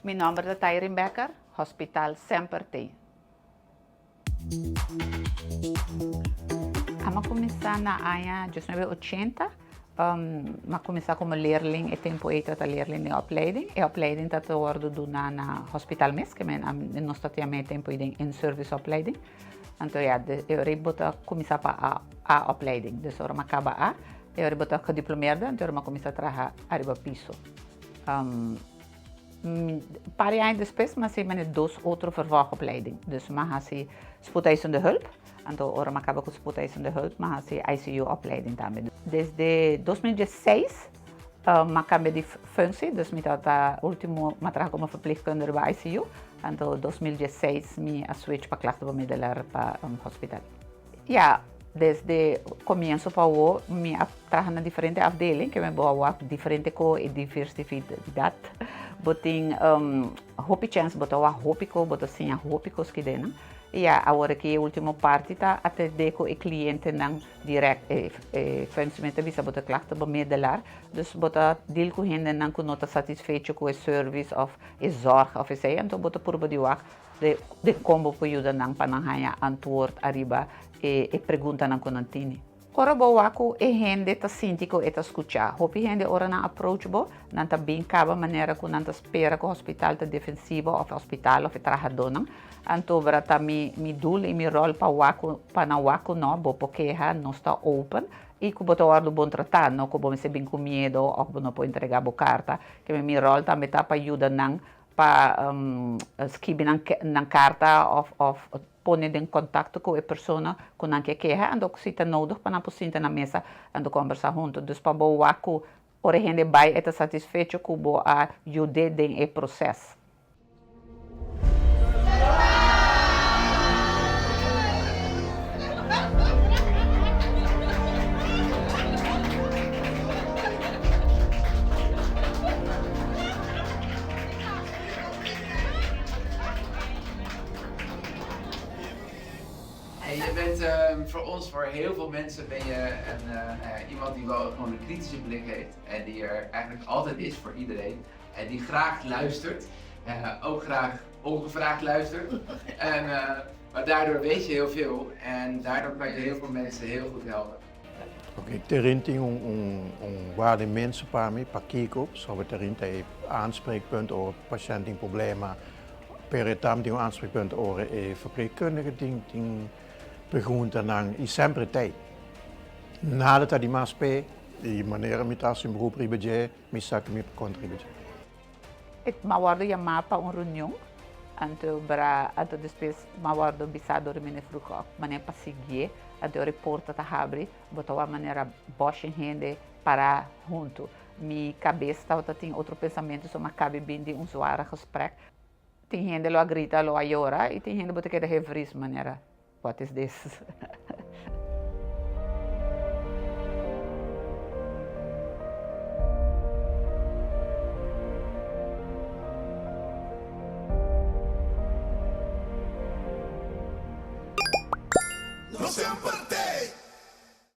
Mi nòmber ta Tyrin Becker, Hospital semper t'ei. Ami a kuminsá na aña diesnuebe ochenta. Mi a kuminsá komo leerling, e tempu ei tabata leerling den opleiding. E opleiding tabata wòrdu duná na hospital mes, ke men nos tabata yama e tempu ei den in-service opleiding. Anto ya, e ora ei bo ta kuminsá pa A, A-opleiding. Dus ora mi a kaba A, e ora ei bo ta gediplomeerde, anto e ora mi a kuminsá traha ariba piso. Un par di aña despues mi a hasi mane dos otro vervolgopleiding. Dus mi a hasi spoedeisende hulp, anto ora mi a kaba ku spoedeisende hulp mi a hasi ICU opleiding tambe. Desde 2016 mi a kambia di functie, dus mi tabata ultimo mi a traha komo verpleegkundige riba ICU, anto 2016 mi a switch pa klachtenbemiddelaar pa hospital. Ya, desde comienzo pa awo mi a traha na diferente afdeling, ke mi bo a wak diferente ko e diversifidat. Bo tin hopi chèns, bo ta wak hopi ko, bo ta siña hopi kos ki den nan. I ya, awor aki e ultimo parti ta atendé ku e klientenan dirèkt. E e functie ta bisa bo ta klachtenbemiddelaar, dus bo ta deal ku hendenan ku no ta satisfecho ku e service òf e zorg òf esei, anto bo ta purba di wak Den kon bo por yuda nan pa nan haña antwoord ariba e preguntanan ku nan tini. Ora bo wak ku e hende ta sinti ku e ta skuchá. Hopi hende ora nan approach bo, nan ta bin kaba manera ku nan ta spera ku hospital ta defensivo òf hospital òf e trahadónan. Anto bra ta mi mi doel i mi ròl pa wak ku pa nan wak ku no, bo por keha, nos ta open i ku bo ta wòrdu bon tratá, no ku bo mester bin ku miedo òf bo no por entregá bo karta. Ke mi ròl tambe ta pa yuda nan pa skibi nan nan karta òf òf pone den kontakto ku e persona ku nan ke keha anto si ta nodig pa nan por sinta na mesa anto kombersá huntu. Dus pa bo wak ku ora e hende bai e ta satisfecho ku bo a yud'é den e proses. Hey, je bent uh, voor ons, voor heel veel mensen, ben je een, uh, iemand die wel gewoon een kritische blik heeft. En die er eigenlijk altijd is voor iedereen. En die graag luistert. Uh, ook graag ongevraagd luistert. En, maar daardoor weet je heel veel. En daardoor kan je heel veel mensen heel goed helpen. Ok, Terin tin un, un, un waarde inmenso pa mi, pakiko, pasobra Terin ta e aanspreekpunt ora pashènt tin problema, pero e tambe tin un aanspreekpunt ora e verpleegkundige tin, tin preguntanan i semper e tei. Nada ta dimas p'e i manera mi ta hasi un beroep riba dje, mi sa ku mi por konta riba dje. E m'a wòrdu yamá pa un reunion, anto bra, anto despues m'a wòrdu bisá dor di mene Vroegop manera pa siguié, anto ora e porta ta habri, bo ta wak manera bòshe hende pará huntu. Mi kabes tabata tin otro pensamentu, so m'a kabe bin di un zware gesprek. Tin hende lo a grita, lo a yora, i tin hende bo ta keda hevris manera What is this? No semper.